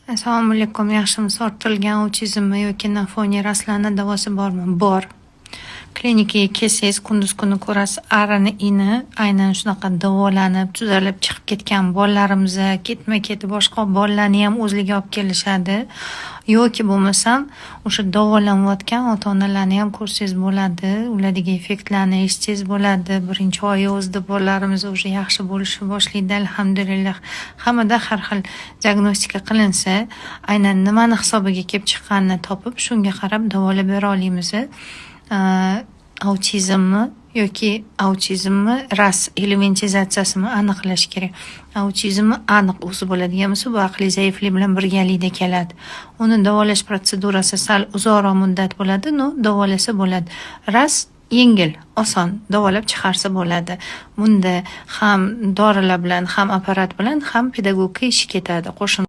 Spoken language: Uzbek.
Assalomu alaykum. Yaxshimisiz? Orttirilgan autizmmi yoki на фоне РАС larni davosi bormi? Bor. Klinikaga kelsangiz, kunduz kuni ko'rasiz, arini ini aynan shunaqa davolanib, tuzalib chiqib ketgan bolalarimiz, ketma-ket boshqa bolalarniyam o'zligi olib kelishadi. Yoki bo'lmasam, o'sha davolanayotgan ota-onalarniyam ko'rsangiz bo'ladi. Ulardagi effektlarni eshitsangiz bo'ladi. Birinchi oyi o'zida bolalarimiz уже yaxshi bo'lishni boshlaydi, alhamdulillah. Hammada har xil diagnostika qilinsa, aynan nimani hisobiga kelib chiqqanini topib, shunga qarab davolab bera olamiz. Autizmmi yoki autizmmi, РАС elementizatsiyasimi aniqlash kerak. Autizmni aniq o'zi bo'ladigan bo'lsa, bu aqliy zaiflik bilan birgalikda keladi. Uni davolash protsedurasi sal uzoqroq muddat bo'ladi, но davolasa bo'ladi. РАС yengil, oson davolab chiqarsa bo'ladi. Bunda ham dorilar bilan, ham apparat bilan, ham pedagogika ishi ketadi. Qo'shim